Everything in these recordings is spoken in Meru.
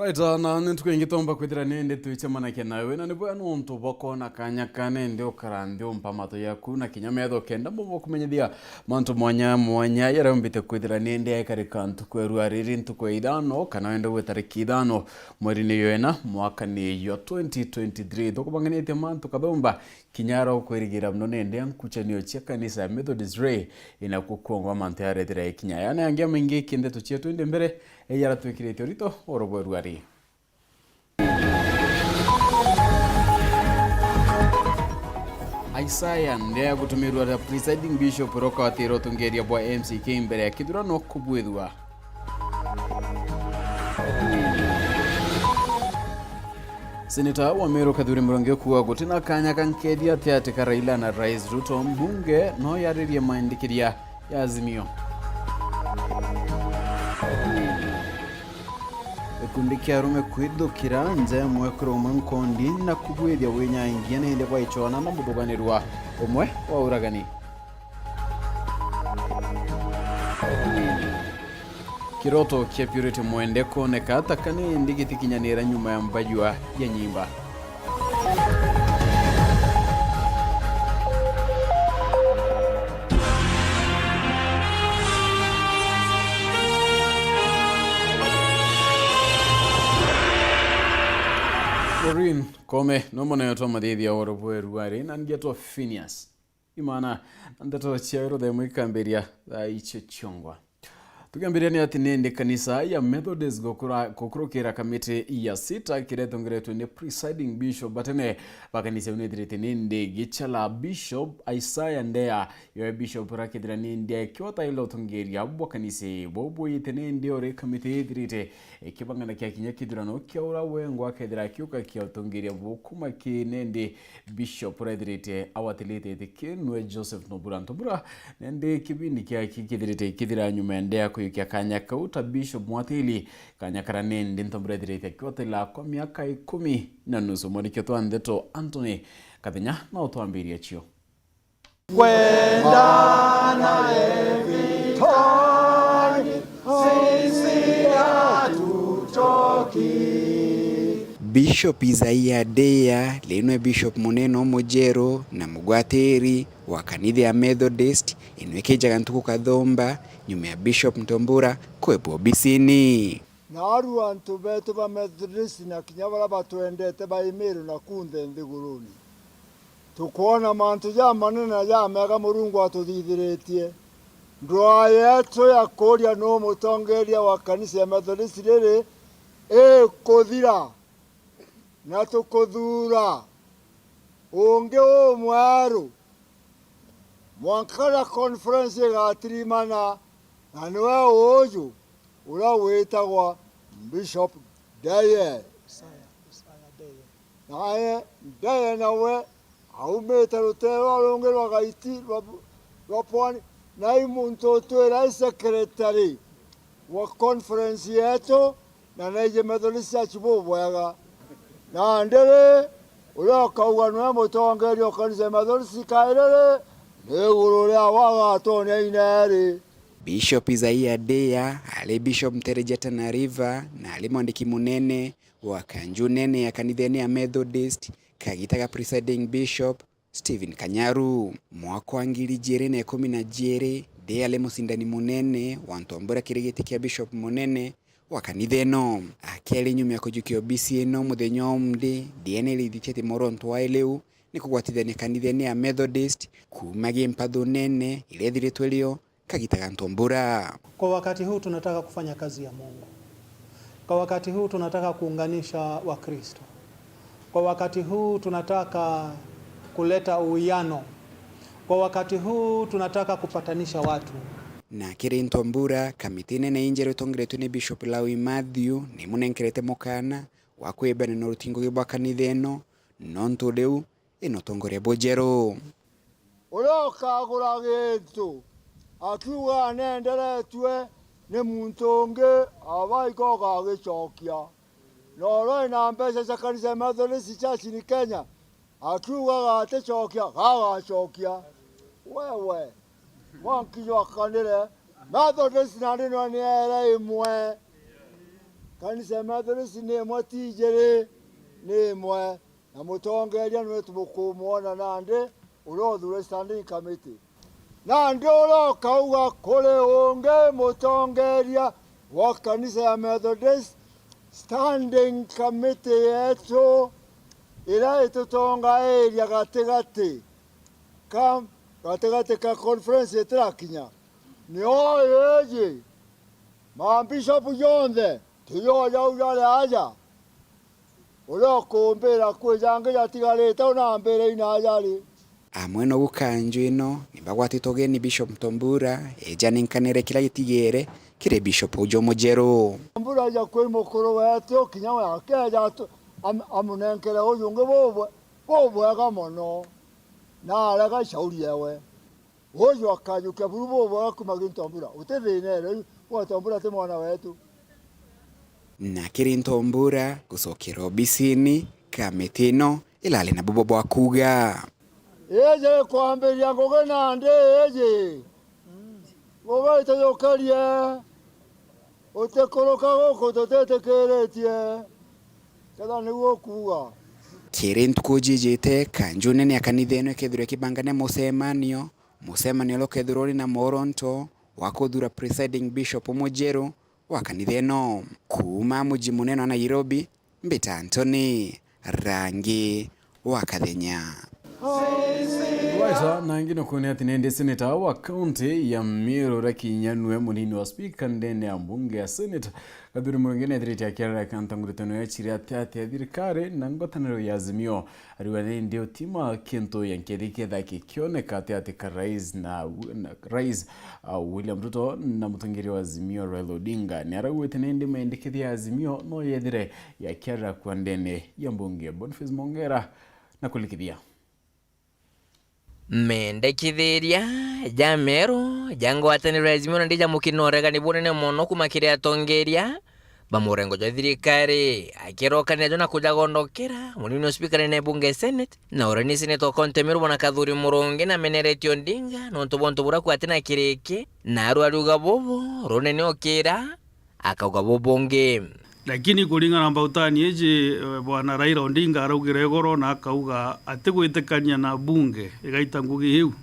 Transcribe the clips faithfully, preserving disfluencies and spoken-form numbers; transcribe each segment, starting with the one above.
Etana, ni ntuku ingi twomba kwithira nindi twicemanakia nawe, na ni bwega nontu bwa kwona kanya ka nindi ukara nthi umpa mato yaku na kinya metho, kenda mbomba kumenyithia mantu mwanya mwanya jaria umbite kwithira nindi ekarika ntuku ya rua riri, ntuku ya ithano, kana wende gwe tariki ithano, mweri ni yo ina, mwaka ni yo twenty twenty-three. Thukumanganitie mantu kathumba, kinya ara ukwirigira mono nende nkuchanio cia kanisa ya Methodist Ray, inakuo kwongwa mantu yarethira ikinya. Yana yangi amaingi kindeto cietu indi mbere, ejara twikirite urito orobwe ruari. Isaiah Ndea gutumirwa ta presiding bishop rokatira utongeria bwa M C K mbere ya kithurano kubwithua. Seneta wa Meru Kathuri Murungi kuuga gutina kanya ka nkethia ati ati ka Raila na Rais Ruto, mbunge no yaririe maendekeria ya Azimio. Gikundi kia arume kwithukira nja ya mwekuro umwe nkondi na kubwithia winyaingia nindi bwaichwana na muthuganirwa umwe wa uragani. Kiroto kia Purity Mwende kwoneka ta kanindi gitikinyanira nyuma ya mbajua ya nyimba. Maureen Kome no munene twa mathithia oro bweru ari na ngetwa Phineas. Imana, ndeto cia ruthemu ikambiria thaa icio ciongwa. Tukiambiria ni ati nindi kanisa ya Methodist gukura-, gukurukira kamiti ya sita kiria itongeretwe ni presiding bishop batene ba kanisa iu nithirite nindi gichala Bishop Isaiah Ndea, yo Bishop rakithira nindi akiwa taila utongeria bwa kanisa ibu bwite nindi ori kamiti ithirite ikibangana kia kinya kithurano kia ura wengwa akethira akiuka kia utongeria bukuma ki nindi Bishop ura ethirite awatilite iti kiu nwe Joseph Nobura Ntobura, nandi kibindi kiaki kithirite kithira nyuma ya Ndea kuyukia kanya kau ta Bishop mwatili, kanya kara nindi Ntobura ethirite akiwatila kwa miaka ikumi na nusu. Mwandiki wetu wa ndeto Anthony Kathenya no utwambirie cio. Kwenda na evitani, sisi hatuchoki. Bishop Isaiah Ndea, riu nwe Bishop munene umujeru na mugwatiri wa kanitha ya Methodist, inwe kijaga ntuku kathumba, nyuma ya Bishop Ntombura kwebwa obisini. Naarua antu beetu ba Methodist na kinya baria batwendete ba Imiru na kunthe nthiguruni. Tukwona mantu jamanene na jamega Murungu atuthithiritie. Ndwaa yeetu ya kuuria nuu mutongeeria wa kanisa ya Methodist riri ikuthira, na tukuthuura ungi umweru. Mwanka riria conference igatirimana, na niwe uuju uria witagwa Bishop Ndeye. Naye Ndeye nawe aumite rutere rwa rungi rwa Gaiti rwa, rwa Pwani, na i muntu utwira i secretary wa conference yeetu, na naiji Methodist Church bubwega. Nandi ri, uria ukauga niwe mutongeeria o kanisa ya Methodist kairi ri, ni iguru ria wa agatonia ineeri. Bishop Isaiah Ndea ari Bishop Mtereja Tana River na ari mwandiki munene wa kanju nene ya kanithene ya Methodist, kagita ga presiding bishop Stephen Kanyaru. Mwaka wa ngiri ijiri na ikumi na jiiri, Ndea ari mucindani munene wa Ntombura kiri giti kia bishop munene wa kanitha ino. Akiaria nyuma ya kujukia obisi ino muthenya wa umunthi, Ndea ni airithite ati mworonto wae riu ni kugwatithania kanithene ya Methodist kuuma gi mpathu nene iria ithiritwe rio kagita ga Ntombura. Kwa wakati huu tunataka kufanya kazi ya Mungu. Kwa wakati huu tunataka kuunganisha Wakristo. Kwa wakati huu tunataka kuleta uwiano. Kwa wakati huu tunataka kupatanisha watu. Na kiri Ntombura, kamiti nene injeru itongeretwe ni Bishop Lawi Mathew ni imunenkerete mukana wa kwibana na uruti ngugi bwa kanitha ino, nontu riu ina utongoria bujeru. Uria ukagura gintu akiuga nenderetue ni muntu ungi, aba iko ugagicokia. Na uria wina mbeca cia kanisa ya Methodist Church in Kenya, akiugaga aticokia, gagacokia. Wewe, mwanki jwakanire, Methodist nandi no ni ere imwe. Kanisa ya Methodist ni imwe ti ijiri, ni imwe. Na mutongeria niwe tumukumwona nandi uria uthure standing committee. Nandi uria ukauga kuri ungi mutongeria wa kanisa ya Methodist, standing committee yetu iria itutongairia gatigati ka, gatigati ka conference itirakinya, ni uyu iji. Mambishopu jonthe tiyo jau jari aja. Uria ukumbira kwi jangi jatigarite unambire ina jari. Amwe nogu kanju ino nibagwatitwe ugeni Bishop Mutombura eja ninkanire kiria gitigere kiri Bishop uju mujeru. Mutombura aja kwi mukuru wetu kinya we akeja atu-, am-, amunenkere ujungi bubwe-, bubwega mono. Na arega shauri ewe. Uju akajukia buru bubwega kuma gintu mbura. Uti thina ere, uyu gwetwa mbura ti mwana wetu. Na kiri Ntombura gucokera obisini, kamiti ino irari na bubo bwa kuuga. Iji kwambiria ngugi nandi iji. Ngugi itujukirie. Utikuruka guku tutitikiritie. Ketha niu ukuuga. Kiri ntuku jijite, kanju nene ya kanitha ino ikethirwa ikibangania mucemanio. Mucemanio uria ukethirwa uri na mworonto wa kuthuura presiding bishop mujeru wa kanitha ino. Kuuma muji munene wa Nairobi, mbita Anthony Rangi wa Kathenya. Waisa, na ingi nukwona ati nindi seneta wa kaunti ya Meru uria kinya nwe munini wa spika ndene ya mbunge ya Senate, Kathuri Murungi nethirite akiarira kanta nguritano ya chiri ati ati ya thirikari na ngwataniro ya Azimio. Ariuga ni ndio tima kintu ya nkethi ketha kikioneka ati ati ka rais na, na rais, uh, William Ruto na mutongeria wa Azimio Raila Odinga. Ni arauite ni ndi mendekithia ya Azimio no yethire ya kiarira kwa ndene ya mbunge. Boniface Mongera na kulikithia. Mendekithiria ja Meru ja ngwataniro ya Azimio nandi ja mukino uregani bunene mono kuma kiri atongeria ba murengo jwa thirikari, akirokania jo na kujagondokera munini wa spika nene bunge Senate, na uria ni seneta wa kaunti ya Meru bwana Kathuri Murungi na ameneretie Odinga nontu bwa untu buria kwati na kiriki, na aru ariuga bubu runene ukira akauga bubungi. Lakini kuringana na mbautani iji, eh, bwana Raila Odinga araugire igoro na akauga atigwitikania na bunge igaita ngugi iu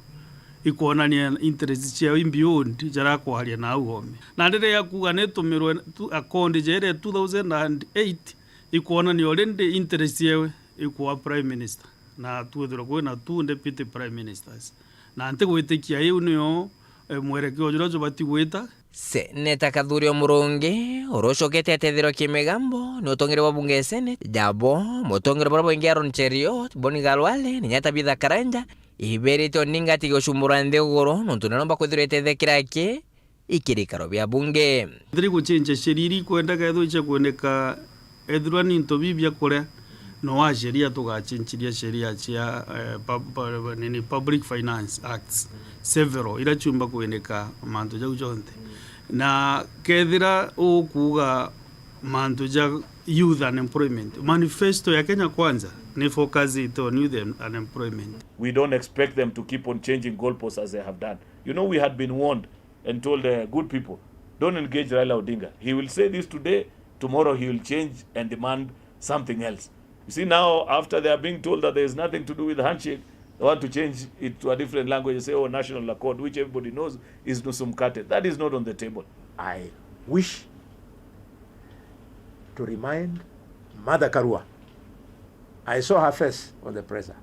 ikwonania interest ciao i beyond jaria akwaria na au ome. Na riria akuuga nitumirwe tu-, account jaria two thousand and eight ikwonania already interest yewe ikwa prime minister na twithirwe kwina two deputy prime ministers. Na ntigwitikia iu nio, eh, mwerekeo juria jubati gwita. Seneta Kathuri o Murungi, uria ucokete atethirwa kimigambo ni utongeria bwa bunge ya Senate, jabo mutongeria buria bwingi Aaron Cheriot, Boni Khalwale, na inya Tabitha Karanja, iberite Odinga atige gucumbura nthiguru nontu niaromba kwithirwa itethekera aki ikirikaro bia bunge. Thiri guchenja sheria iria ikwendeka ethirwa icia kwendeka, ethirwa ni into biu bia kuria, no wa sheria tugachenchiria sheria cia, eh, pub-, pub-, nini, Public Finance Acts, several, iria ciumba kwendeka mantu jau jonthe. Na kethira ukuuga mantu ja youth unemployment, manifesto ya Kenya Kwanza ni focus it on youth un-, unemployment. We don't expect them to keep on changing goalposts as they have done. You know, we had been warned and told, uh, good people, don't engage Raila Odinga. He will say this today, tomorrow he will change and demand something else. You see, now, after they are being told that there is nothing to do with the handshake, they want to change it to a different language and say, "Oh, national accord," which everybody knows is nusu mkate. That is not on the table. I wish to remind Martha Karua. I saw her face on the presser.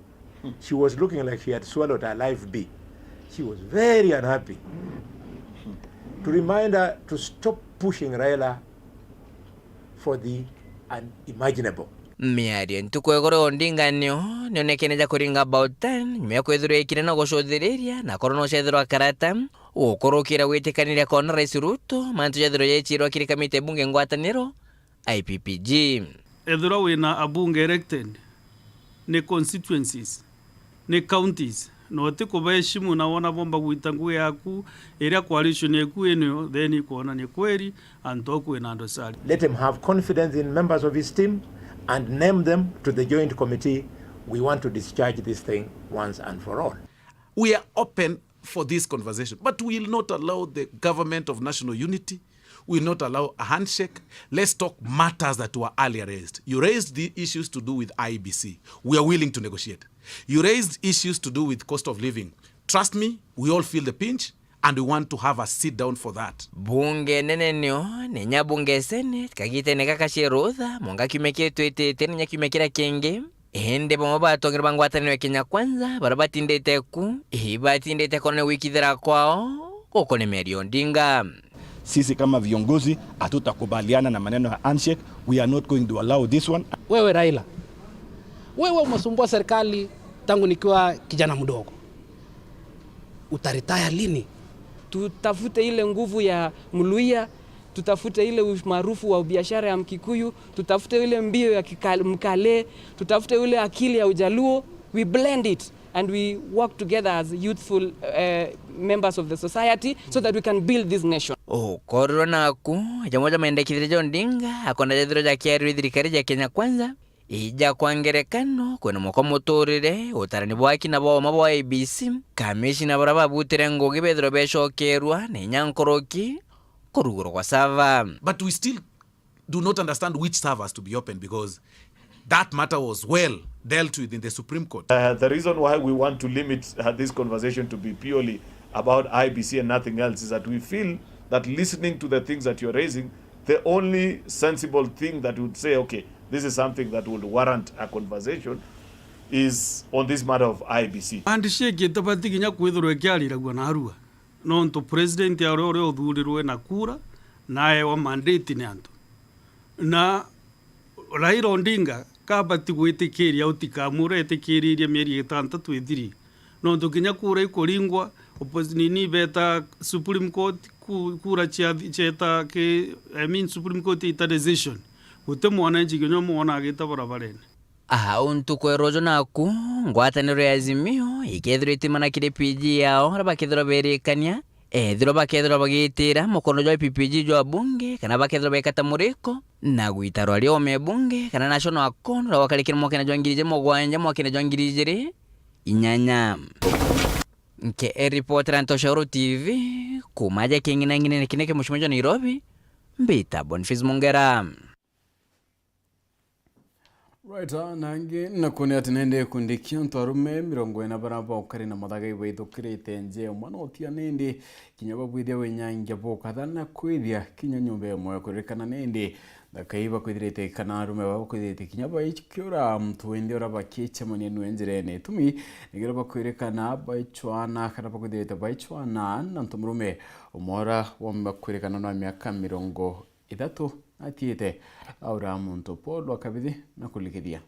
She was looking like she had swallowed a live bee. She was very unhappy. To remind her to stop pushing Raila for the unimaginable. Miario ntuku igoro Odinga nio nionekene ja kuringa about ten, nyuma ya kwithirwa ikire na gucuthiriria na korwo no cethirwa karata gukurukira gwitikaniria kona Rais Ruto mantu jethirwa jechirwa kiri kamiti ya bunge ngwataniro, I P P G. Ethirwa wina abunge elected, ni constituencies, ni counties, na utikubaheshimu na wona bomba gwita ngugi yaku iria coalition yeku inio, then ikwonania kweri antu au kwina andu sari. Let him have confidence in members of his team and name them to the joint committee. We want to discharge this thing once and for all. We are open for this conversation, but we will not allow the government of national unity We will not allow a handshake. Let's talk matters that were earlier raised. You raised the issues to do with I E B C. We are willing to negotiate. You raised issues to do with cost of living. Trust me, we all feel the pinch and we want to have a sit down for that. Bunge nene nio, nenya bunge Senate, kagitene gaka cia rutha, mwanka kiumia kiria twitite, nenya kiumia kiria kingi. Indi bamwe ba atongeria ba ngwataniro ya Kenya Kwanza, baria batindite ku, ibatindite kwona ni gwikithira kwao, gukonia miario Odinga. Sisi kama viongozi hatutakubaliana na maneno ya handshake. We are not going to allow this one. Wewe Raila, wewe umesumbua serikali tangu nikiwa kijana mdogo. Utaretire lini? Tutafute ile nguvu ya Mluhya, tutafute ile umaarufu wa biashara ya Mkikuyu, tutafute ile mbio ya kika-, Mkale, tutafute ile akili ya Ujaluo. We blend it and we work together as youthful, eh, members of the society so that we can build this nation. Ukorwa naku, jamwe ja mendekithire ja Odinga, akona jethirwa jakiarirwe thirikari ja Kenya Kwanza, ija kwa ngerekano, kwina mwako muturire, utarani bwa aki na bwa uma bwa I E B C, kamishina baria babutire ngugi bethirwa becokerwa, na inya nkoroki, kurugurwa kwa server. But we still do not understand which servers to be opened because that matter was well dealt with in the Supreme Court. Uh, the reason why we want to limit, uh, this conversation to be purely about I E B C and nothing else is that we feel that listening to the things that you're raising, the only sensible thing that would say, "Okay, this is something that would warrant a conversation," is on this matter of I E B C. Handshake itabati kinya kwithirwa ikiariragua narua. Nontu president aria uria uthurirwe na kura, na aewa mandate ni antu. Na Raila Odinga kabati gwitikiria utikamura etikiririe mieri itantatu ithiri. Nontu kinya kura ikuringwa, opos-, nini beta Supreme Court, ku-, kura cia, cieta ki, I mean, Supreme Court ita decision. Guti mwananchi kinya umwe wona agita barabarene. Aa, untu kwerwa uju naku, ngwataniro ya Azimio ikethirwa itimana kiri P G yao, aria bakethirwa berikania, ethirwa bakethirwa bagitira mukono jwa P P G jwa bunge, kana bakethirwa bekata muriko, na gwita rwaria ome bunge, kana National Accord, rwa gwakarikira mwakene jwa ngiri ijiri mugwanja, mwakene jwa ngiri ijiri inyanya. Nke e reporter Ntoshauru T V, kuma aja king'inang'inene kinene kia mucimo jwa Nairobi, mbita Boniface Mungera. Right, ah, nangi nakuonia ati nende ikundi kia antu arume mirongo ina baria baukari na mathaga ibaithukirite nje mwana utia nindi kinya babwithia winyangia bukatha na kwithia kinya nyumba imwe kuririkana nindi thakai bakwithirite kana arume baba bakwithirite kinya baikiura muntu windi uria bakiicemania nwe njirene itumi nigira bakwirikana baichwana kana bakwithirite baichwana na ntu murume umwe uria womba kwirikana na miaka mirongo ithatu atiite aura muntu Paul wa kabithi na kulikithia.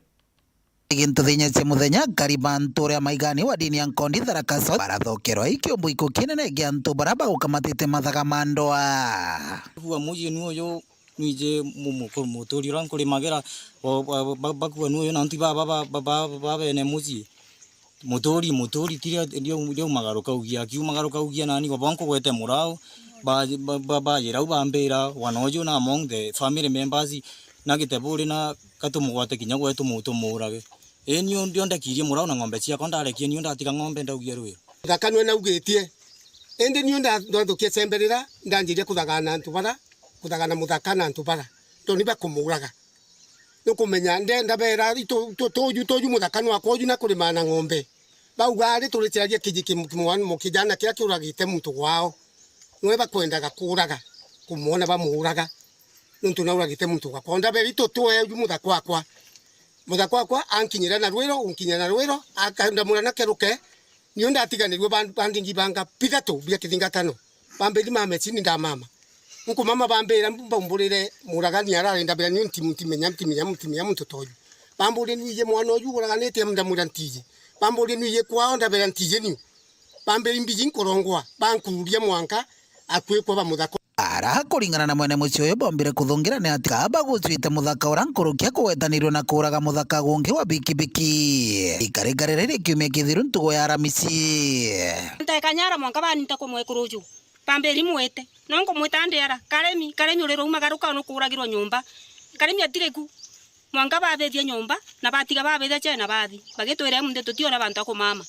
Gintu thinya cia muthenya, kari bantu uria maigani wa dini ya Nkondi Tharaka South barathokerwa ikiumbu iku kinene gia antu baria bagukamatite mathaga ma ndoa. Kuwa muji ni uyu, nwiji mu-, mu-, muturi uria nkurimagira, o, ba-, ba-, bakuwa ni uyu na antu baba ba, ba, ba, ba bene muji. Muturi, muturi, tiria riu, riu magaruka ugia, akiumagaruka ugia nani, gobo nkugwete murao, ba, ba, ba, bajira u bambira, wana uju na among the family members, na giteburi na katumugwate kinya gwe tumu-, tumuurage. Ii, niu ndio ndekirie murao na ng'ombe ciakwa, ndarekie niu ndatiga ng'ombe ndaugia rwiro. Muthaka niwe naugitie, indi niu nda-, ndathukia cemberera, ndanjiria kuthagana antu bara, kuthagana muthaka na antu bara, tondu ni bakumuuraga. Nukumenya, nde-, ndabera, itu-, tu-, tuju, tuju muthaka nwakwa uju na kurima na ng'ombe. Bau bari turi ciaria kiji ki-, kimwana mukijana kiria kiuragite muntu gwao. Nwe bakwendaga kuuraga, kumwona bamuuraga. Nontu nauragite muntu gwakwa. Ndabera, itu tue uju muthaka wakwa. Muthaka wakwa ankinyira na rwiro, unkinyira na rwiro, akandamura na keruke. Niu ndatiganirue ban-, bandingi banga bithatu bia kithingatano. Bambiri ma mecini ndamama. Nkumama bambira mbaumburire muragani arari ndabira niu ntimu-, ntimenya, ntimenya, ntimenya muntu toju. Bamburi nwiji mwana uju uraganitie ndamwira ntiji. Bamburi nwiji kwao ndabira ntiji niu. Bambiri mbiji nkurongwa, bankururia mwanka akwikwa ba muthaka. Ara kuringana na mwene mucii uyu bombire kuthungira ni ati ka bagucuite muthaka uria nkuruki akugwetanirwe na kuuraga muthaka gungi wa bikibiki. Ikarikari riri kiumia kithiru ntugo ya Aramisi. Ntekanyara mwanka baninta kumwekuru uju. Bambiri mwite. No nkumwita ndiara, Karemi, Karemi uri ruu magaruka nukuuragirwa nyumba. Karemi atiri ku. Mwanka babithia nyumba, na batiga babithia chai na bathi. Bagitwira, "Emunthi tutiona bantu a kumama."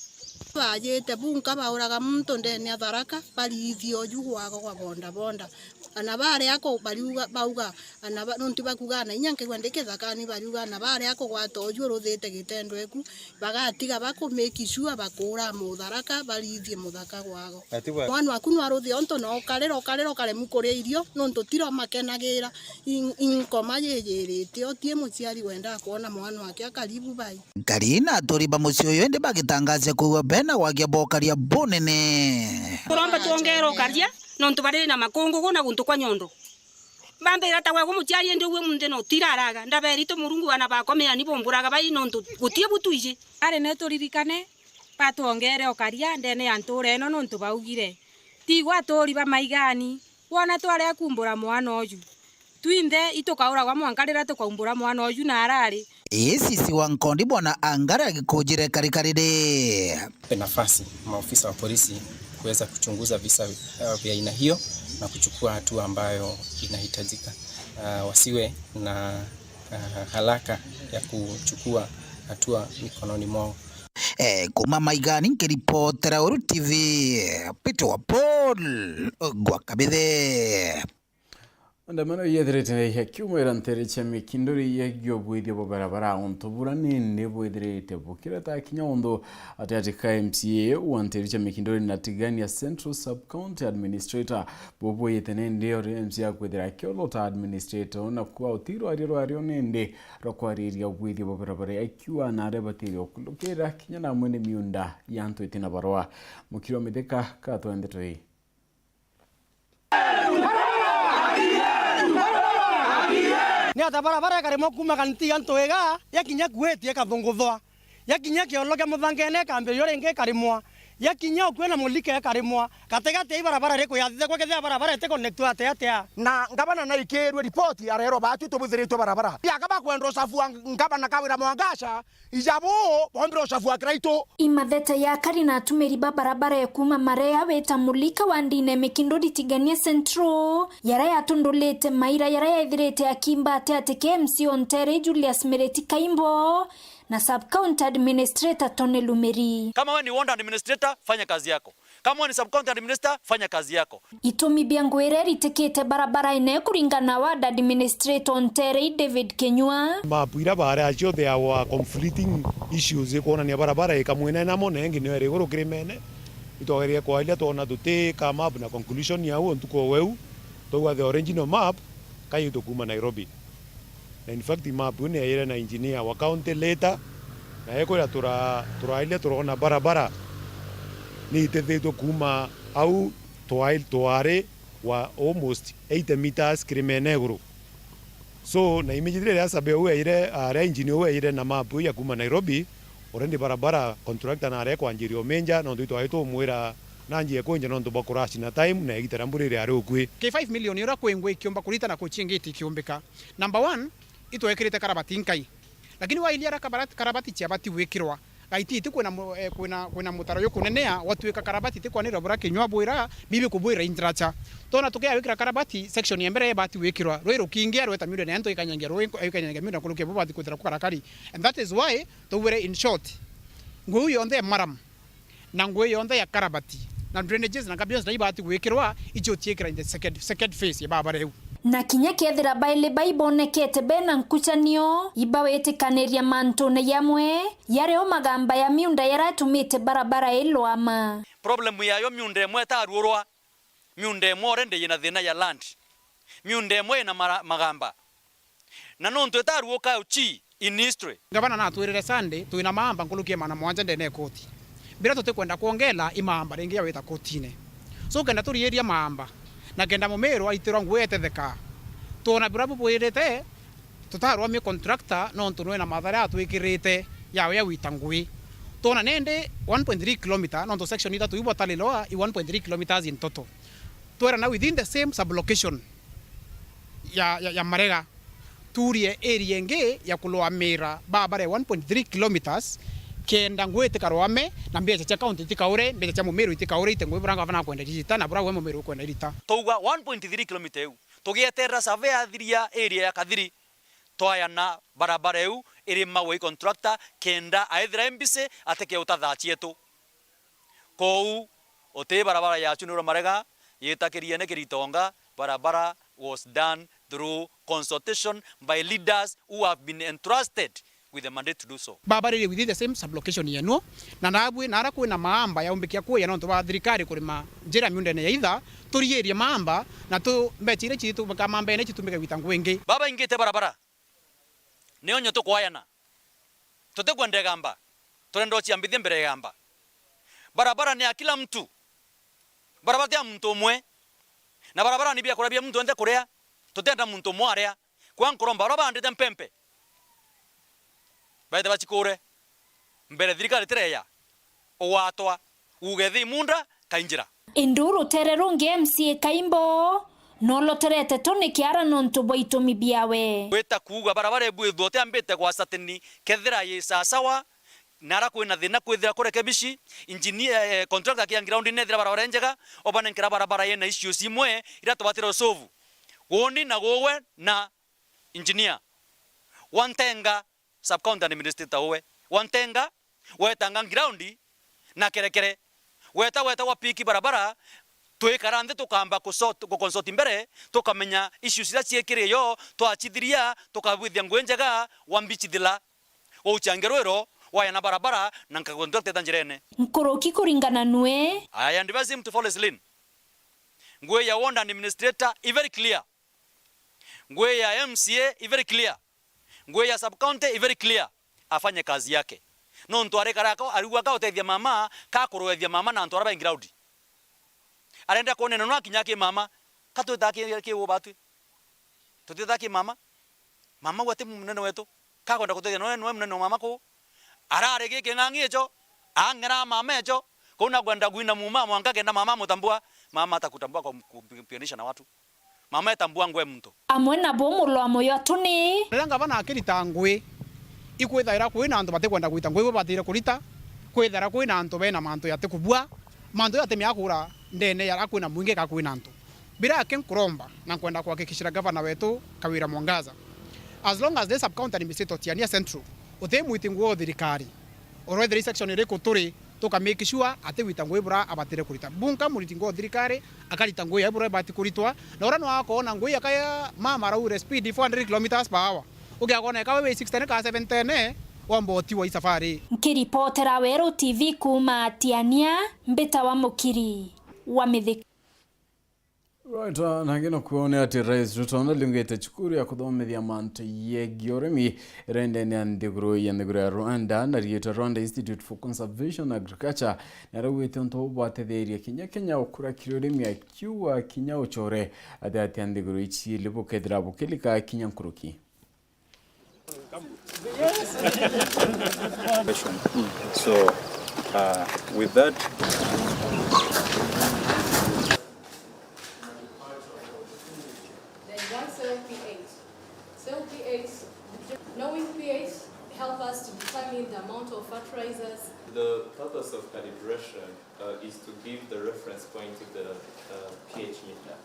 Bajite bunka bauraga muntu ndene ya Tharaka, barithie uju gwago gwa boda boda. Ana baria ko bariuga, bauga, ana ba, nontu bakuuga na inya nkaigua ndi kithakani, bariuga ana baria kugwata uju uruthite gitendo eku, bagatiga baku make sure bakuura mutharaka, barithie muthaka gwago. Ati bwa- Mwana waku nwaruthie onto na ukarira, ukarira, ukaremu kuria irio, nontu tiro makenagira. In-, inkoma yiyirite, uti muciari wendaa kwona mwana wake akaribu bai. Nkari na aturi ba mucii uyu indi bagitangacia kwigua bena wagia bokaria bunene. Turomba twongere ukaria, nontu bari na makungugu na guntu kwa nyondo. Bambira ta gwe gumuciari indi ugwe munthi no tiraraga. Ndaberi tu Murungu bana bakwa meani bumburaga bai nontu gutie butwiji. Ari ne turirikane, batwongere ukaria ndene ya ntura ino nontu baugire. Tigwa aturi ba maigani. Wona twari akumbura mwana uju, twinthe itukauragwa mwanka riria tukaumbura mwana uju na arari. A C C wa Nkondi Bwana Angare agikunjire karikariri. Nafasi maofisa wa polisi kuweza kuchunguza visa, uh, vya aina hiyo na kuchukua hatua ambayo inahitajika. Uh, wasiwe na, uh, haraka ya kuchukua hatua mikononi mwao. Eh, kuma Maigani nkiripotera Uru T V, Peter wa Paul, gwa Kabithe. Maandamano yethirite yakiumira ntere cia Mikinduri yegie ubwithio bwa barabara untu bura nindi bwithirite bukireta kinya untu ati ati ka M C A wa ntere cia Mikinduri na Tigania Central Sub County Administrator bubwite nindi ori M C A kwithira akiolota administrator na kwa utiro ario rwario nindi rwa kwariria ubwithio bwa barabara, akiuga na aria batirie ukulukira kinya na mwene miunda ya antu iti na barua. Mukiri wa Mithika, katwende toi. Ni ata barabara ikarimwa kuuma Kantiga Ntwiga, yakinya Kuwait ikathunguthwa, yakinya kioro kia Muthangene ikambirio ringi ikarimwa, yakinya ukue na Mulika ikarimwa, gatigati ya ibarabara iriku yathithagua kethira barabara iti connectwa atia atia? Na ngavana naikirwe ripoti, arerwa baatu tubuthiritwe barabara. Aka bakwenda ucabu wa ngavana Kawira Mwangaza, ija buu bombire ucabu wa Kiraitu. Imathete ya akari na atumiri ba barabara ya kuuma Marea wita Mulika wa ndine Mikinduri Tigania Central, yaria yatundulite maira yaria yethirite akimba ati ati K M C o ntere Julius Miriti Kaimbo na Sub County Administrator Tony Lumiri. Kama we ni ward administrator, fanya kazi yako. Kama we ni sub county administrator, fanya kazi yako. Itumi bia nguire ritikite barabara ine kuringana na ward administrator o ntere David Kinyua. Map ira baria cio there were conflicting issues ikwonania barabara ikamwina namo na ingi niyo iri iguru kirimene. Itwagerie kwairia twona tuti ka map na conclusion ya u ntuku o weu. Twauga the original map kaitwe kuuma Nairobi. Na in fact, map iu ni yaire na engineer wa county later, na ekwira tura-, turairia turona barabara ni itethitwe kuuma au twai-, twari wa almost eighty meters kirimene iguru. So, na immediately riria survey uu yaire, ah, riria engineer uu yaire na map iu ya kuuma Nairobi, already barabara contractor na arekwanjiria uminja, nontu itwai tumwira na njia ikunja nontu bwa kurash na time na igita ria mbura iria ari ukui. Ki five million uria kwi ngui ikiumba kurita na kuchiengiti ikiumbika. Number one, itwekirite karabati nkai. Lakini wailia ara kabara-, karabati ciabati gwikirwa, gaiti iti kwina mu-, eh, kwina, kwina mutaro jukunenea, gwatuika karabati iti kwanirwa bura kinyua bwira, bibi kubwira indracha. Twona tukia gwikira karabati, section ya mbere ibati gwikirwa, rwi rukingia rweta miunda na antu ikanyangia rwi, ikanyangia miunda nkurukia bubati kwithira kukarakari. And that is why tugwire in short, ngui yonthe ya maram, na ngui yonthe ya karabati, na drainages na gabions na ibati gwikirwa, icio utiikira in the second, second phase ya barabara iu. Na kinya kethira baili baibonekete bena nkucanio, ibawitikaniria mantune yamwe, yario magamba ya miunda yaratumite barabara ilwama. Problem yayo miunda imwe itaruurwa, miunda imwe already yina thina ya land, miunda imwe ina mara-, magamba. Na nontu itaruuka uchi in history. Ngavana natwirire Sunday, twina maamba nkuruki ya magana mugwanja ndene ya koti. Mbira tutikwenda kwongela i maamba ringi ya wita kotine. So kenda turiiria maamba, na kenda mumiru aitirwa ngui etetheka. Twona bura bubwirite, tutarwamie contractor nontu nwina mathara atwikirite yawe ya wita ngui. Twona nindi one point three kilometer, nontu section ithatu iu botaliloa i one point three kilometers in total. Twerana within the same sublocation ya, ya, ya Marega, turie area ingi ya kulwamira barabara ya one point three kilometers, kenda ngui itikarwame, na mbeca cia county itikaure, mbeca cia mumiru itikaure, ite ngui bura ngavana akwenda irita, na bura we mumiru ukwenda irita. Twauga one point three kilometer iu, tugieterera survey athiria area ya Kathiri, twayana barabara iu irimagwe i contractor, kenda aethira e mbisi atike utatha cietu. Kou uti barabara yacu ni ura marega, yitakiriene Kiritonga, barabara was done through consultation by leaders who have been entrusted with the mandate to do so. Babaririe within the same sub-location yenu, na nabwi nara kwina maamba yaumbikia kuya nontu bwa thirikari kurima njira miundene ya itha, turiirie maamba na tu mbecha iria citumika maambene citumike gwita ngui ingi. Babaingite barabara, ni onyo tukwayana. Tutikwenda igamba, turenda uciambithia mbere ya igamba. Barabara ni ya kila mtu. Barabara ti ya muntu umwe. Na barabara ni biakuria bia muntu onthe kuria. Tutenda muntu umwe aria. Kwa nkuromba baria baandite mpempe, baite bacikure mbere thirikari tireya. Ugwatwa, uge thi munda kainjira. Indi rutere rungi M C A Kaimbo no roterete tu ni kiara nontu bwa itumi biawe. Gwita kuuga barabara ibwithwa utiambite gwa satini kethira yi sasawa, nara kwina thina kwithira kurekebishi, engineer, eh, contractor kia ground nethira barabara injega, obanenkera barabara yina issues imwe iria tubatire usolve. Gundi na gugwe na engineer. Wantenga sub-county administrator uwe. Wantenga, wetanga ground na kerekere. Weta, weta wa piki barabara, twikara nthi tukamba kusort-, ku consult mbere, tukamenya issues iria ciikiri yo, twachithiria, tukabwithia ngui njega, wambichithila. Uchange rwiro, waya na barabara, na nkacontractor njirene. Nkuruki kuringana nue. I advise him to follow his lane. Ngui ya ward administrator, i very clear. Ngui ya M C A i very clear. Ngui ya sub county i very clear. Afanye kazi yake. Nontu arikara ko, arigua ka utethia mama, ka kuruethia mama na antu aria bai ground. Arenda kuonena no akinya ki mama, ka twita ki, ki u batwi. Tutita ki mama. Mama we ti munene wetu. Ka kwenda kutethia noe, noe munene wa mama ku. Arari gi king'ang'i echo, ang'era mama echo. Kuu na kwenda gwina muma mwanka kenda mama amutambua. Mama atakutambua kwa kumpiganisha na watu. Mama etambua ngwe muntu. Amwe nabo mulo wa moyo atuni. Riria ngavana akirita ngui, ikwithaira kwina antu batikwenda gwita ngui, ibo batire kurita, kwithaira kwina antu bena mantu yatikubua, mantu jatimea kura ndene ya kwina mwingi ka kwina antu. Biria aki nkuromba na nkwenda kuhakikishira gavana wetu Kawira Mwangaza, as long as the sub county administrator Tiania Central, uti mwiti ngui o thirikari, urwethire section iriku turi, tuka make sure ati wita ngui bura abatire kurita. Bunka muriti ngui o thirikari, akarita ngui ya bura ibati kuritwa. Na ura no akoona ngui akaya mama araure speed four hundred kilometers per hour. Ugiakona eka we wi sixty ka seventy, wamba utiwa i safari. Nkiripotera Weru T V kuuma Tiania, mbita wa Mukiri wa Mithika. Right, uh, nangi no kuone ati Rais Ruto naliungite cukuru ya kuthomithia mantu yegie urimi iria ndene ya nthiguru ya nthiguru ya Rwanda na riitwa Rwanda Institute for Conservation Agriculture, na araugite untu buu bwatetheria kinya Kenya ukura kiri urimi, akiuga kinya uchore ati ati ya nthiguru ici ili bukethira bukilika kinya nkuruki. So, uh, with that, then one cell pH. Cell pH, knowing pH help us to determine the amount of fertilizers. The purpose of calibration uh, is to give the reference point to the uh, pH meter.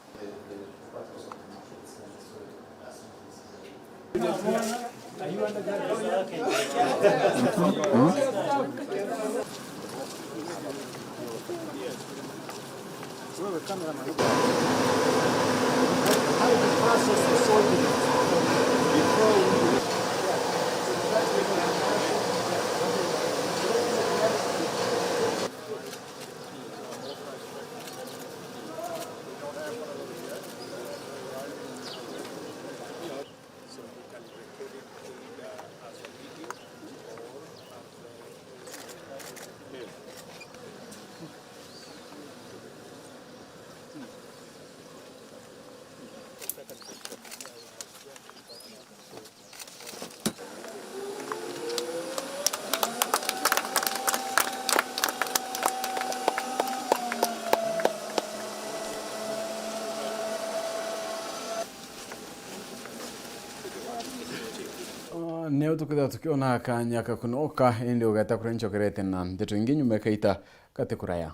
Ah, nio tukithirwa tukiona kanya ka kunoka, indi ugeta kuria ncokerete na ndeto ingi nyuma ikaita gati kuraya.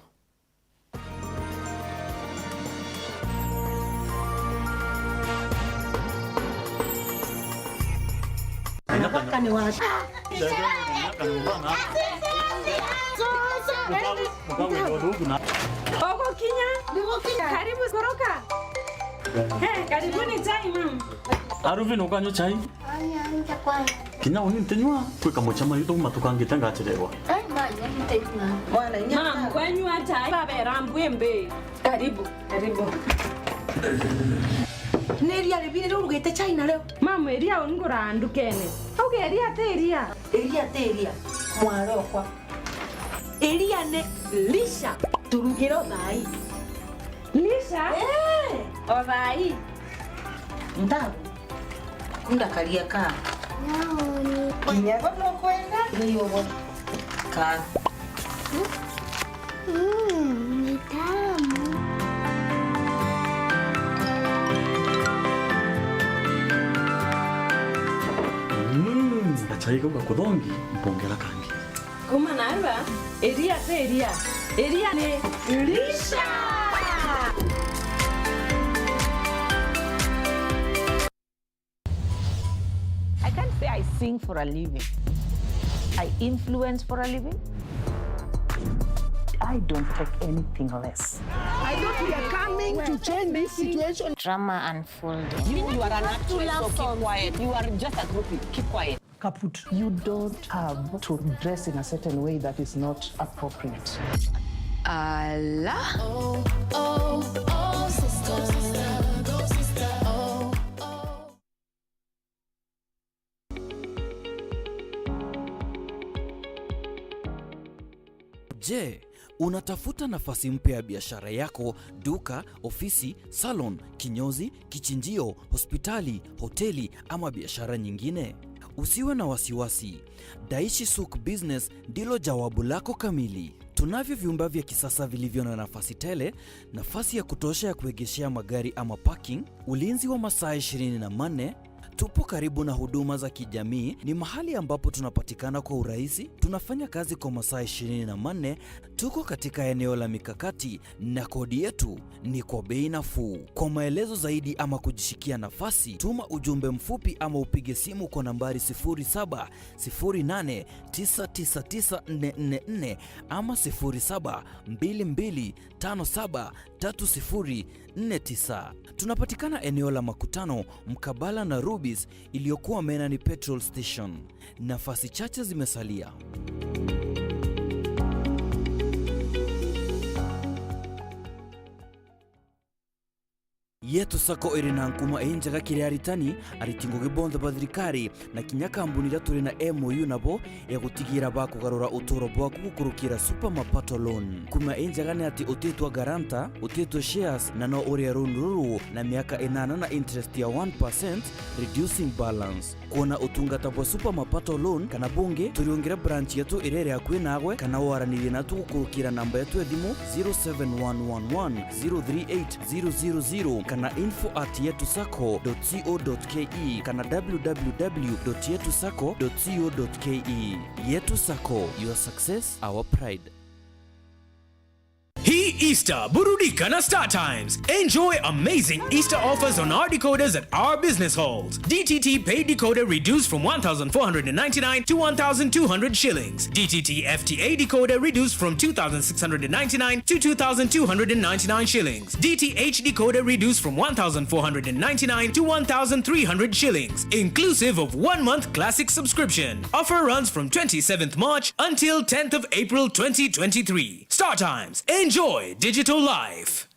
Kani wa. Ugukinya. Karibu kuruka. Eh, karibuni chai, ma'am. Aruvin, ukanywa chai? Kinya uni ntinywa, kwi kamucemanio tuuma tukangite ngachererwa. Ma'am, kwenywa chai babera mbwimbi. Karibu, karibu. Ni iria ribiri riu urugite chai nario? Ma'am, iria ungura ndukene. Auge iria ti iria. Iria ti iria, mwari okwa. Iria ni lisha. Turugire o thaai. Lisha? Eh. O thaai. Ntabu. Kunda karia ka. Kinya bo nukwenda? Ni ugo. Ka. Mm, ni tamu. Mm, gachai kau gakuthongi, mpongera kangi. Kuma narua, iria ti iria. Iria ni lisha. I can't say I sing for a living. I influence for a living. I don't take anything less. I thought we are coming to change this situation. Drama unfolding. You, you are an actress, so keep quiet. You are just a groupie. Keep quiet. Kaput. You don't have to dress in a certain way that is not appropriate. Ala. Je, unatafuta nafasi mpya ya biashara yako, duka, ofisi, salon, kinyozi, kichinjio, hospitali, hoteli ama biashara nyingine? Usiwe na wasiwasi. Daishi Suk Business ndilo jawabu lako kamili. Tunavyo vyumba vya kisasa vilivyo na nafasi tele, nafasi ya kutosha ya kuegeshea magari ama parking, ulinzi wa masaa ishirini na manne. Tupo karibu na huduma za kijamii, ni mahali ambapo tunapatikana kwa urahisi, tunafanya kazi kwa masaa ishirini na manne, tuko katika eneo la mikakati, na kodi yetu ni kwa bei nafuu. Kwa maelezo zaidi ama kujishikia nafasi, tuma ujumbe mfupi ama upige simu kwa nambari sifuri saba sifuri nane tisa tisa tisa nne nne nne ama sifuri saba mbili mbili tano saba tatu sifuri nne tisa. Tunapatikana eneo la Makutano, mkabala na Rubis iliyokuwa Menani Petrol Station. Nafasi chache zimesalia. Yetu Sacco iri na nkuma injega kiri aritani, ariti ngugi bonthe ba thirikari, na kinya kambuni iria turi na M O U nabo ya gutigira bakugarura uturo bwaku gukurukira Super Mapato Loan. Nkuma injega ni ati utitwa guarantor, utitwa shares, na no urie loan ruru na miaka inana na interest ya one percent, reducing balance. Kwona utungata bwa Super Mapato Loan kana bungi, turiungire branch yetu iria iri akui naagwe, kana waranirie natu gukurukira namba yetu ya thimu zero seven one one one zero three eight zero zero zero kana info at yetu sacco dot co dot ke kana w w w dot yetu sacco dot co dot ke. Yetu Sacco, your success, our pride. Hii Easter, burudika na Star Times. Enjoy amazing Easter offers on our decoders at our business halls. D T T paid decoder reduced from one thousand four hundred and ninety-nine to one thousand two hundred shillings. D T T F T A decoder reduced from two thousand six hundred and ninety-nine to two thousand two hundred and ninety-nine shillings. D T H decoder reduced from one thousand four hundred and ninety-nine to one thousand three hundred shillings, inclusive of one month classic subscription. Offer runs from twenty-seventh March until tenth of April twenty twenty-three. Star Times. Enjoy digital life.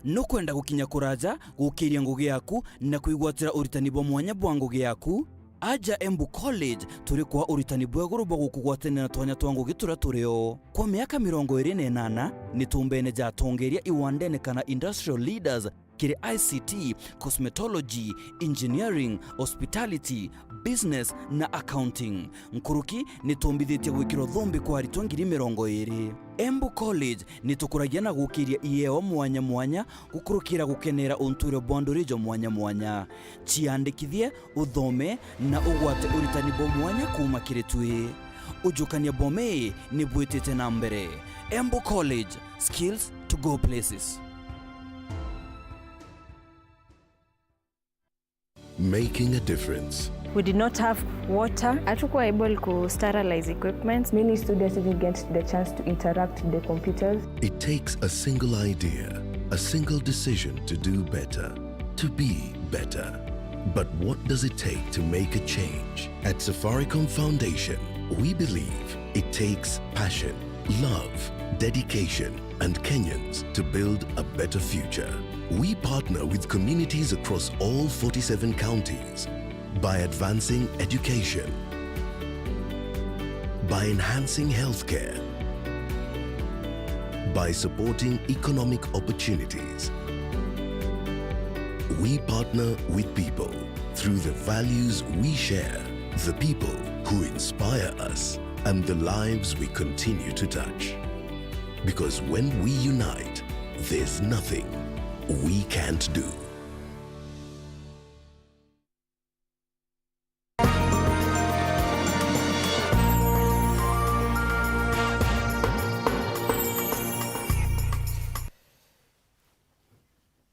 Nukwenda gukinya kuraja gukiria ngugi yaku na kwigwatira uritani bwa mwanya bwa ngugi yaku? Aja Embu College, turi kwa uritani bwa iguru bwa gukugwatanira na twanya twa ngugi turia turio. Kwa miaka mirongo iri na inana, ni tumbene ja atongeria iwandene kana industrial leaders kiri I C T, cosmetology, engineering, hospitality, business na accounting. Nkuruki ni tumbithitie gwikirwa thumbi kwa aritwa ngiri mirongo iri. Embu College ni tukuragia na gukiria iewa mwanya mwanya gukurukira gukenera untuire bwa nduri jwa mwanya mwanya. Ciandikithie, uthome na ugwate uritani bwa mwanya kuuma kiri twi. Ujukania bwa mii ni bwitite na mbere. Embu College, skills to go places. Making a difference. We did not have water. Hatukuwa able ku sterilize equipments. Many students didn't get the chance to interact with the computers. It takes a single idea, a single decision to do better, to be better. But what does it take to make a change? At Safaricom Foundation, we believe it takes passion, love, dedication, and Kenyans to build a better future. We partner with communities across all forty-seven counties by advancing education, by enhancing healthcare, by supporting economic opportunities. We partner with people through the values we share, the people who inspire us, and the lives we continue to touch. Because when we unite, there's nothing we can't do.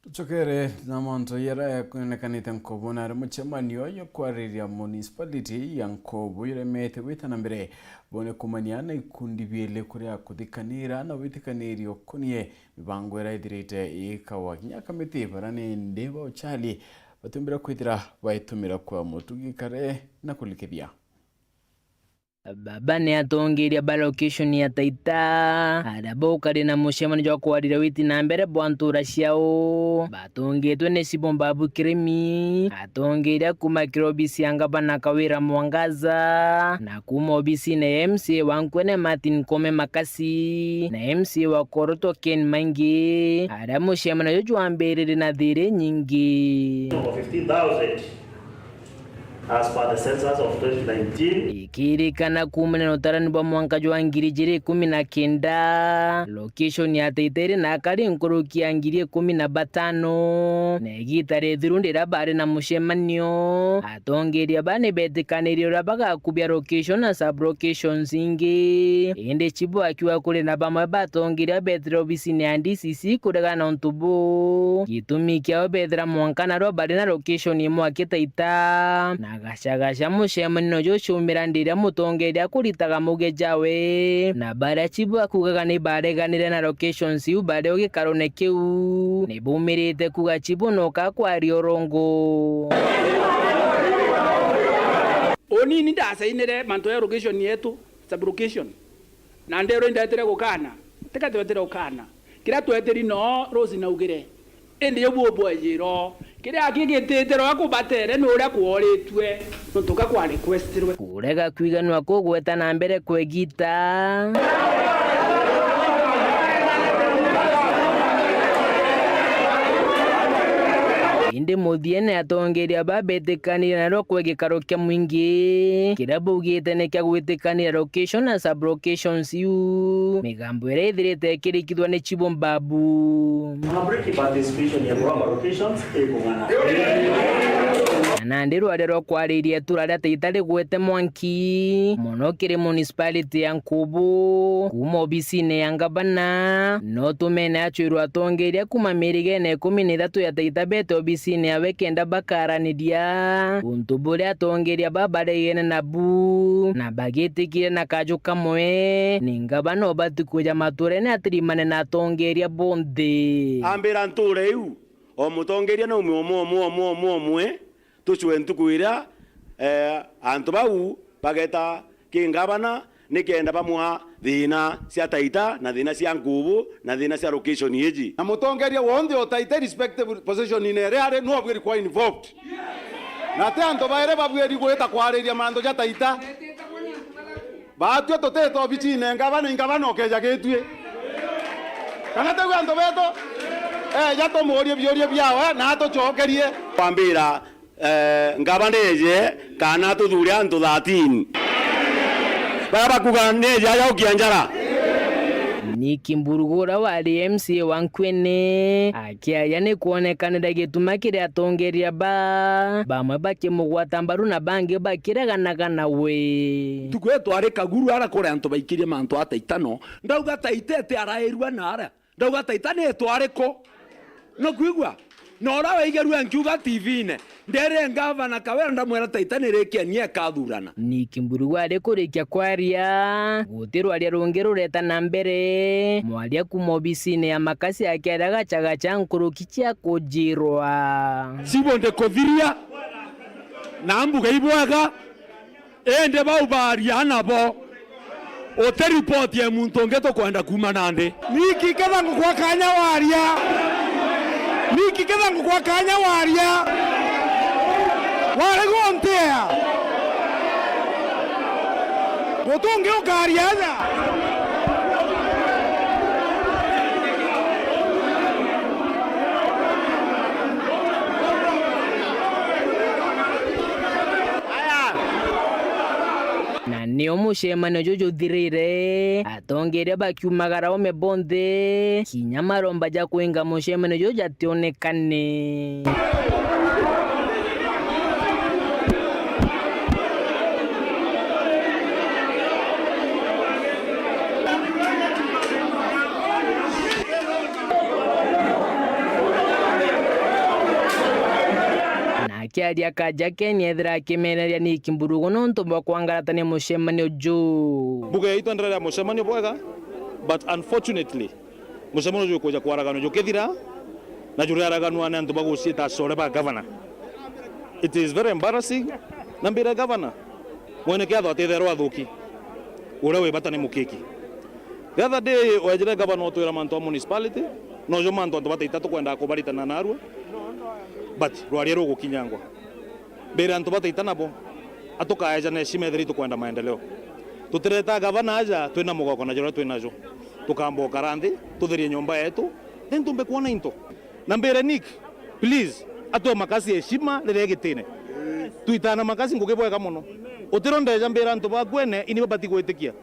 Tucokere na mantu jaria jakonekanite Nkubu, na ari mucemanio jwa kwariria municipality ya Nkubu juremete gwita na mbere. Bone kumania na ikundi bieli kuria kuthikanira na witikanirio ukunie mibango iria ithirite igikawa. Kinya kamiti bara ni ndi ba uchali batiumbire kwithira baitumira kwa mutugi kare na kurikithia. Baba ni atongeria ba location ya Taita, aria baukari na mucemanio jwa kwariria witi na mbere bwa ntura ciao. Batongetwe ni Sibomba Abukirimi, atongeria kuma kiri obisi ya ngavana Kawira Mwangaza, na kuma obisine ya M C A wa Nkwene Martin Kome Makasi, na M C A wa Koroto Ken Maingi, aria mucemanio juju jwambiririe na thiri nyingi. Over fifteen thousand. As per the census of twenty nineteen. Ikirikana kuumania na utarani bwa mwanka jwa ngiri ijiri ikumi na kenda, location ya Taita iri na akari nkuruki ya ngiri ikumi na batano. Na igita rithiru ndiria bari na mucemanio, atongeria ba ni betikanirie uria bagakubia location na sub-locations ingi. Indi Chibu akiuga kuri na bamwe batongeria betire obisine ya D C C kuregana na untu buu. Gitumi kiao bethira mwanka narua bari na location imwe aki Taita. Na gacagaca mucemanio juciumira ndiria mutongeria akuritaga muge jawe. Na baria Chibu akugaga ni bareganire na locations iu bari o gikarone kiu. Ni bumirite kuga Chibu noka kwaria urongo. Unini ndasainire mantu ya location yetu, sub-location. Na ndeerwa indetire gukana, tikatwetire gukana. Kiria twetiri no Rose naugire. Indi yo buo bwejiro. Kiria kigitite rwa kubatere ni uria kworitue, nontu ka kwa requestirwe. Kurega kwiganwa kugweta na mbere kwegita. Indi muthiene atongeria ba betikanire narua kwe gikaro kia mwingi, kiria baugite ni kia gwitikania location na sub-locations iu. Migambo iria ithirite ikirikithwa ni Chibu Mbabu. Public participation ya kuramba locations ikung'ana. Na nandi rwaria rwa kwariria itura ria Taita rigwete mwanki mono kiri municipality ya Nkubu. Kuuma obisine ya ngavana, no tumene acwirwe atongeria kuuma mirigene ikumi na ithatu ya Taita bete obisine yawe kenda bakaraniria untu buria atongeria ba baregene nabu, na bagitikire na kaju kamwe, ni ngavana ubati kwija maturene atirimane na atongeria bonthe. Ambira ntura iu, o mutongeria naume omwe, omwe, omwe, omwe, omwe, tucwe ntuku iria, eh, antu bau bageta ki ngavana, nikenda bamwa thiina cia Taita na thiina cia Nkubu na thiina cia location iji. Na mutongeria wonthe o Taita, irrespective position ine iria ari, no abwiri kwa involved. Na ti antu bairi babwiri gwita kwariria mantu ja Taita. Batue tutite obicine ngavana, ingavana ukeja gitui. Kana tigwe antu betu? Eja tumurie biuria biawe na atucokerie. Kwambira eh, ngavana eje kana tuthure antu thirteen baria bakuga neje aja gukia njara. Nick Mburugu uria wari M C A wa Nkwene akiaria ni kwonekanira gituma kiri atongeria ba bamwe bakimugwata mbaru na bangi bakireganaga nawe. Ntuku iyo twari Kaguru ara kuri antu baikirie mantu a Taita no ndauga Taita iti arairua na ara Ndauga Taita ni itwariku? Nukwigua? Na uria waigerua nkiuga T V-ine, ndere ngavana Kawira ndamwira Taita nirikia ni ekathurana. Nick Mburugu ari kurikia kwaria, guti rwaria rungi rureta na mbere. Mwaria kuuma obisine ya Makasi akiaria gachagacha nkuruki cia kujirwa. Cibo ndikuthiria, na mbuga ibwega, indi bau baaria nabo. Uti ripoti ya muntu ungi tukwenda kuuma nandi. Niki ketha ngukwa kanya waria? Niki ketha ngukwa kanya waria? Warega untia? Guti ungi ukaria aja. Na nio mucemanio juju juthirire, atongeria bakiumagara ome bonthe, kinya maromba ja kwinga mucemanio juju jationekane. Na akiaria kaja Ken ethira akimeneria Nick Mburugu nontu bwa kwangaratania mucemanio juu. Mbuga yetu endelea mucemanio bwega, but unfortunately, mucemanio jukuja kwaraganwa jukithira, na juriaraganwa ni antu baguciita acore ba governor. It is very embarrassing, na mbire governor, mwene kiatho atitherwa athuki, uria wi bata ni mukiki. The other day, wejire governor utwira mantu a municipality, nojo mantu antu ba Taita tukwendaga kubaritana narua, but rwaria rugukinyangwa. Mbere antu ba Taita nabo, atukaeja na heshima ethira itukwenda maendeleo. Tutireta gavana aja twina mugoko na juria twinajo. Tukamba ukara nthi, tutherie nyomba yetu, then tumbe kwona into. Na mbere Nick, please, atwe Makasi heshima riria igitine. Twitana Makasi ngugi bwega mono. Utiro ndeja mbere antu ba kwene, ini babati gwitikia.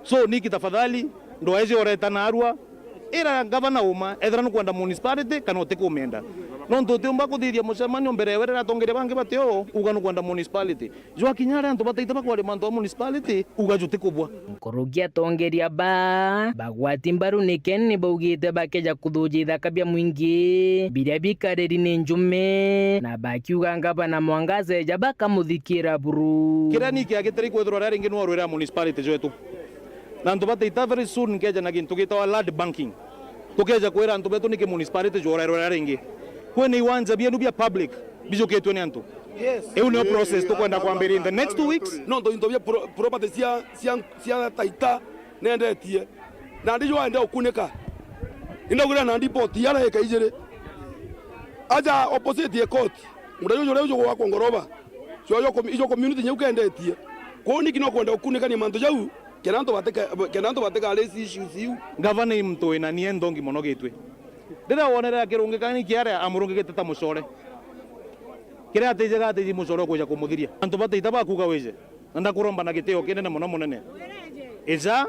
So, Nick, tafadhali, ndwaeje ureta narua. Ira gavana uma, ethira nukwenda municipality kana utikumienda. Nontu utiumba kuthithia mucemanio mbere ewe riria atongeria bangi batio, uga nukwenda municipality. Jwakinya aria antu ba Taita bakwaria mantu a municipality, uga jutikubua. Nkuruki atongeria ba, bagwati mbaru ni Ken ni baugite bakeja kuthuja ithaka bia mwingi, biria bikariri ni njume, na bakiuga ngavana Mwangaza eja bakamuthikira buru. Kiria Nick agitiri kwithirwa riria ringi nwe urwira municipality jwetu. Na antu ba Taita very soon nkeja na gintu gitawa land banking. Tukeja kwira antu betu niki municipality jworairwe riria ringi. Kwina iwanja bienu bia public bijukitwe ni antu. Yes. Iu niyo process tukwenda kwambiria in the next two weeks. Nontu into bia pro-, property cia, cia, cia Taita nendetie. Nandi jwaende ukunika. Indaugire nandi poti yara eka ijiri. Aja opposite ye court. Muda juju riu jugwakwa ngoroba. Cio ijo com-, ijo community nyau kendetie. Kwou Nick no kwenda ukunikania mantu jau, kenda antu batika-, kenda antu batika raise issues iu. Gavana i muntu wina nie nthongi mono gitwi. Riria wonere akirungika Nick aria, amurungikite ta mucore. Kiria atijega atiji mucore ukwija kumuthiria. Antu ba Taita bakuga wije. Na ndakuromba na gitio kinene mono munene. Ija,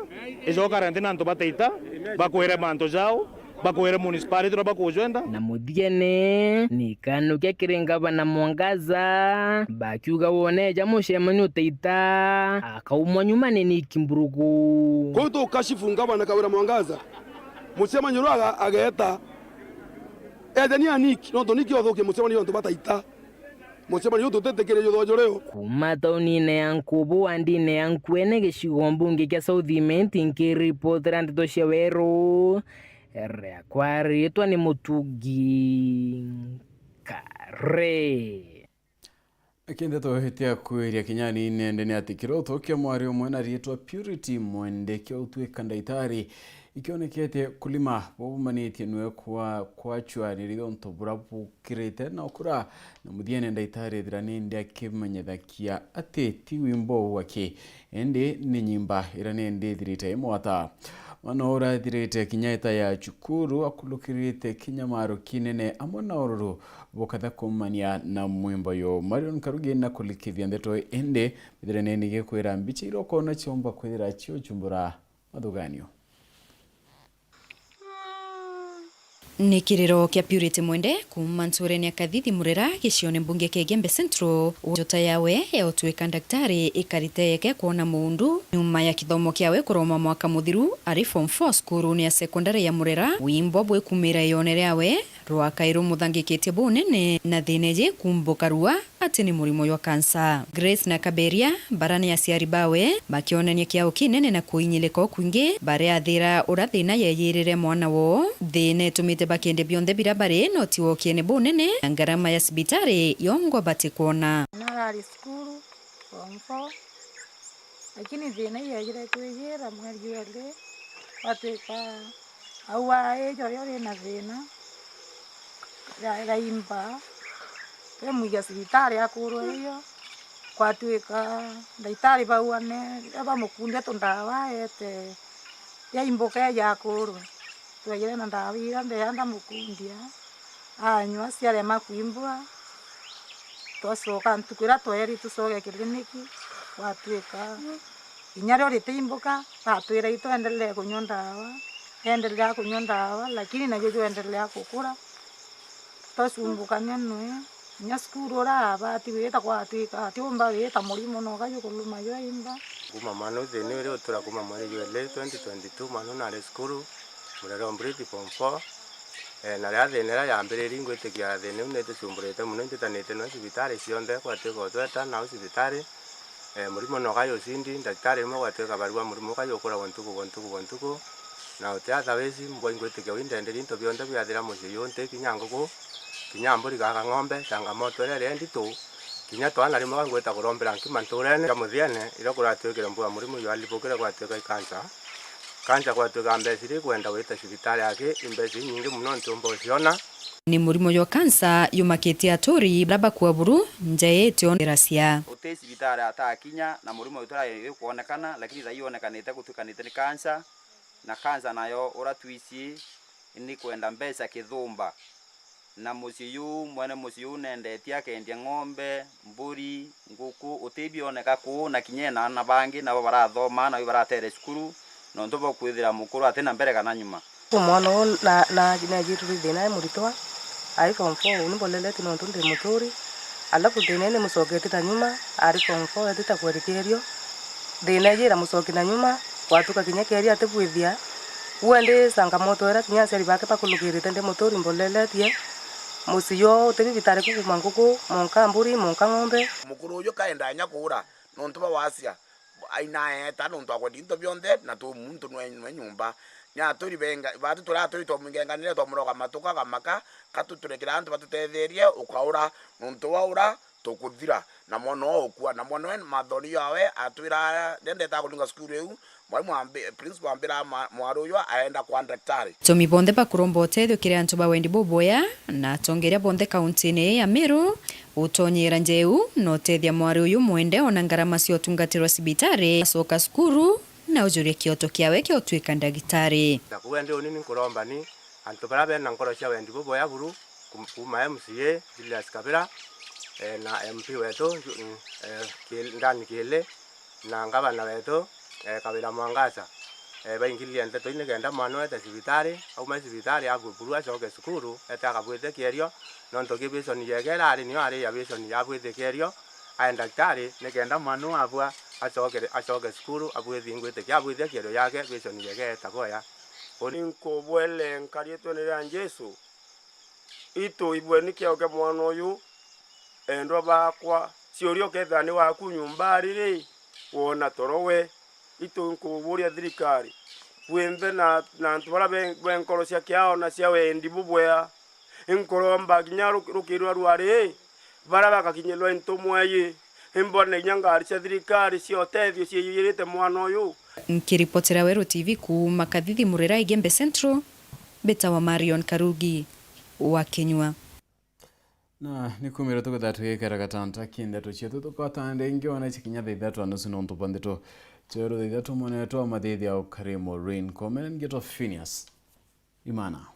ija ukare nthi na antu ba Taita, bakwire mantu jao, bakwire municipality uria bakujwenda. Na muthiene, ni kanukia kiri ngavana Mwangaza, bakiuga wone eja mucemanio Taita, akaumwa nyuma ni Nick Mburugu. Kuu tukashifu ngavana Kawira Mwangaza, mucemanio uria aga-, ageeta, ejeni a Nick, nontu Nick othukia mucemanio antu ba Taita. Mucemanio uyu tutitikirije uthojo riu. Kuuma taunine ya Nkubu, wandine ya Nkuene, gicigo mbunge kia South Imenti, nkiripotera ndeto cia Weru, riakwa riitwa ni Mutugi Kare. Aki ndeto itia kwiria kinya ni nende ni ati kiroto kia mwari umwe na riitwa Purity Mwende kia utwika ndaitari ikionekete kulima bubumanitie nwe kwa kwachwa ni rio nto bura bu kirite na ukura, na muthiene ndaitari ethira nindi akimenyethakia ati ti wimbo wake, indi ni nyimba ira nindi ithirite imwata. Mwana ura athirite kinya ita ya cukuru, akulukirite kinya maruki nene amwe na ururu bukatha kumania na mwimbo yu. Marion Karugi na kulikithia ndeto indi bithire nindi gikwira mbicha ira ukona ciomba kwithira ciuchumbura mathuganio. Ni kiriro kia Purity Mwende kuuma nturene ya Kathithi Murera, gicione mbunge kia Igembe Central, njota yawe ya utwika ndaktari ikarite yeke kwona muundu nyuma ya kithomo kiawe kuroma mwaka muthiru ari form four cukurune ya sekondari ya Murera. Wimbo bwikumira iyone riawe rwa kairi rumuthangikitie bunene na thina iji kumbuka rua ati ni murimo jwa kansa. Grace na Kaberia, bara ni aciari bawe, bakionania kiao kinene na kuinyilika ukwingi, bariathira uria thina yeyirire mwana woo. Thina itumite bakende bionthe biria bari na utiwokiene bunene, na ngarama ya cibitari yongwa batikwona. Narari cukuru, form four, lakini thina iyejire kwijira mweri jweli, gwatwika au aiji uria uri na thina, ra-, raimba, twimwiga cibitari akurwe iyo, gwatwika ndagitari bau ane, riria bamukundia tundawa ete, yaimbuka eja akurwe, twejire na ndawa iria ndeya ndamukundia, anywa ciarema kwimbua, twacoka ntuku iria tweri tucoke kiriniki, gwatwika inya rio ritiimbuka, batwira itwendelee kunywa ndawa, endelea kunywa ndawa, lakini najo jwendelea gukura, twacumbukania nwe, inya cukuru uria abati gwita gwatwika atiumba gwita murimo noka jukuluma jwaimba. Kuma mwana uyu thina uri utura kuma mweri jweli twenty twenty-two, mwana uyu nari cukuru, murere o Mburiti form four. Eh, na riria thina iria yambiririe, ngwitikia thina iu nitucumburite mono, intitanite nwe cibitari cionthe, gwatwika utweta nau cibitari, eh, murimo noka jucindi, ndagitari rimwe gwatwika barua murimo uka jukuragwa ntuku gwa ntuku gwa ntuku, na uti otherwise, mbwa ingwitikia uu indenderie into bionthe biathira mucii uyu, nti kinya nguku, kinya mburi, gaka ng'ombe, changamoto iria iri nditu, kinya twana rimwe ka ngwita kurombera nkima nturene. Kia muthiene, iria kuratwikire mbua murimo jwalibukire gwatwika i cancer. Cancer gwatwika mbeca iria ikwenda gwita cibitari aki, i mbeca inyingi mono ntiumba uciona. Ni murimo jwa kansa jumakitie aturi baria bakua buru, nja itionera cia. Uti cibitari atakinya na murimo uyu turajukwonekana, lakini thaa ii wonekanite gutwikanite ni kansa, na kansa nayo uria twicii ni kwenda mbeca kithumba. Na mucii juu, mwene mucii juu nendetie akendia ng'ombe, mburi, nguku, utibioneka kuu, na kinya ena aana bangi nabo barathoma, nabo baratere cukuru, nontu bwa kwithira mukuru ati na mbere kana nyuma. Mwana uu na, na, nejirwe thina e muritwa, ai form four, uni mboleletie nontu ndi muturi, alafu thina ii nimucoketie na nyuma, ari form four etite kwerekerio, thina iji iramucokia na nyuma, gwatuka kinya keria atibwithia, Uu endi changamoto iria kinya aciari bake bakulukirite ndi muturi mboleletie, mucii jwao utibibitari kuguma nguku, monka mburi, monka ng'ombe. Mukuru uju kaenda inya kuura nontu bwa wasia, ainaeta nontu akwendi into bionthe, na tu muntu nwe, nwe nyumba. Ni aturi benga, batu turia aturi twamwingenganire, twamuroga matuka, gamaka, katuturekera antu batutetherie, ukaura, nontu waura, tukuthira. Na mwana oo ukua, na mwana we mathoni jawe atwira, riria ndetaga kuringa cukuru iu, mwarimu ambi-, principal ambira mwa-, mwari uyu aenda kwa ndagitari. Atomi bonthe bakuromba utethio kiri antu ba wendi bubwea, na atongeria bonthe kauntine ii ya Meru, utonyera njeu na utethia mwari uyu mwende ona ngarama cia utungatirwa cibitari, acoka cukuru, na ujurie kioto kiawe kia utwika ndagitari. Na kuu endi uni ni nkuromba ni antu baria bena nkoro cia wendi bubwea buru, kum-, kuuma M C A Julius Kabira, eh, na M P wetu, Ju-, mm, eh, Ki-, Dan Kiili, na ngavana wetu, eh, Kawira Mwangaza, eh, baingiririe nteto ii nikenda mwana wete cibitari, aume cibitari abue buru acoke cukuru, ete akabwithia kierio, nontu ki vision yeke irari niyo ari ya vision ya abwithia kierio, ae ndagitari, nikenda mwana uu abua acokere, acoke cukuru, abwithie ngwitikia, abwithia kierio yake, vision yeke eta boya. Uni nkubwele nka riitwene ria Jesu, itu ibweni kiao kia mwana uyu, endwa bakwa, ciuria ukethira ni waku nyumba ari ri, wona toro we. Itu nkuburia thirikari, bwinthe na, na antu baria be, be nkoro cia kiao na cia wendi bubwea, inkuromba kinya ru-, rukiri rwa rwari, baria bakakinyirwa into mwei, imbone kinya ngari cia thirikari cia utethio ciiyirite mwana uyu. Nkiripotera Weru T V kuuma Kathithi Murera Igembe Central, mbitawa Marion Karugi wa Kinyua. Na ni kumira tuguthaa tugikara gatanta ki ndeto cietu, tukwata ndingi ona ici kinya thaa ithatu na nusu nontu bwa ndeto. Tweru thaa ithatu mwana wetu wa mathithi au Karimu Rain Komena, ngitwa Phineas Imana.